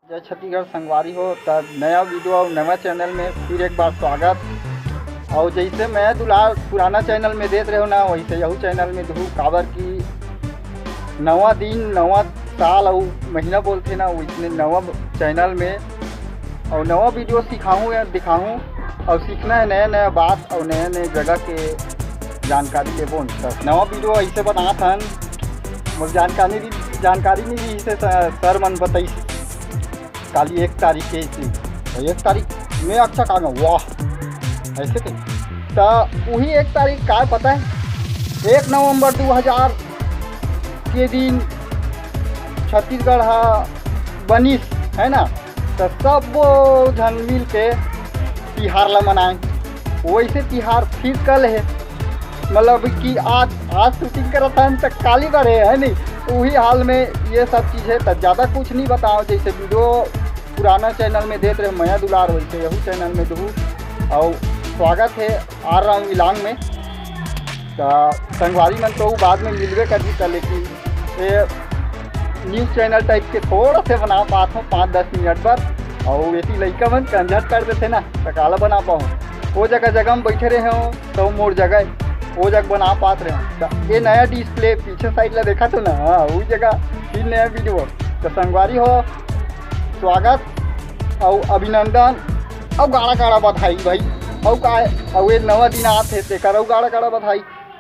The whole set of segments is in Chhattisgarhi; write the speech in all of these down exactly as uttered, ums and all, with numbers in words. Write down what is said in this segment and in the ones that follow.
जय छत्तीसगढ़ संगवारी हो, त नया वीडियो अउ नवा चैनल में फिर एक बार स्वागत। अउ जैसे मैं दुलार पुराना चैनल में देत रहे हो ना, वैसे यहू चैनल में दूहू, काबर कि नवा दिन, नवा साल अउ महीना बोलथे ना, वैसने नवा चैनल में अउ नवा वीडियो सिखाहूँ या दिखाहूँ अउ सीखना है नया नया बात अउ नया नया जगह के जानकारी लेबो। त नवा वीडियो ऐसे बनात हन, मोर जानकारी, जानकारी नहीं रही से सर मन बताइस। काली एक तारीख के थी, तो एक तारीख में अच्छा काम है, वाह, ऐसे कही। तो वही एक तारीख का पता है, एक नवंबर दो हज़ार के दिन छत्तीसगढ़ हा बनिस, है ना? तो सब झन मिल के तिहार ला मनाए। वैसे तिहार फिर कल है, मतलब कि आज, आज शूटिंग करत हन त काली बार है, है नहीं? वही हाल में ये सब चीज़ है। तो ज़्यादा कुछ नहीं बताओ, जैसे वीडियो पुराना चैनल में देत रहे मया दुलार, वैसे यहू चैनल में दूहू। अउ स्वागत है आर राम इलांग में। त संगवारी मन तो बाद में मिलबे करही, त लेकिन ये न्यूज़ चैनल टाइप के थोड़ा से बना पात हूँ पाँच दस मिनट बर। अउ एती लइका मन कंझट कर देथे ना, त काला बना पाहूँ। वो जगह, जगह में बैठे रहे हो तो मोर जगह वो जगह बना पात रहे हो। त ये नया डिस्प्ले पीछे साइड ला देखा तो ना, हाँ, वो जगह फिर नया वीडियो। तो संगवारी हो, स्वागत अउ अभिनंदन अउ गाड़ा गाड़ा बधाई भाई। अउ का, अउ ये नवा दिन आत हे तेकर अउ गाड़ा गाड़ा बधाई।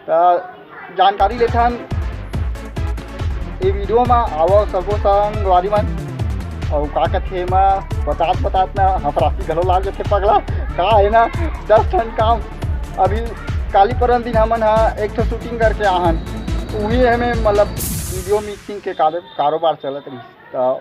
त जानकारी लेथन ये वीडियो में, आवो सबो संगवारी मन। अउ का कथे, मैं बतात बतात ना हफरासी घलो लाग जथे पगला। का है ना, दस ठन काम अभी काली परन दिन हमन हा एक ठो शूटिंग करके आहन, उही हमें मतलब वीडियो मिक्सिंग के काले-, कारोबार चलत रही। त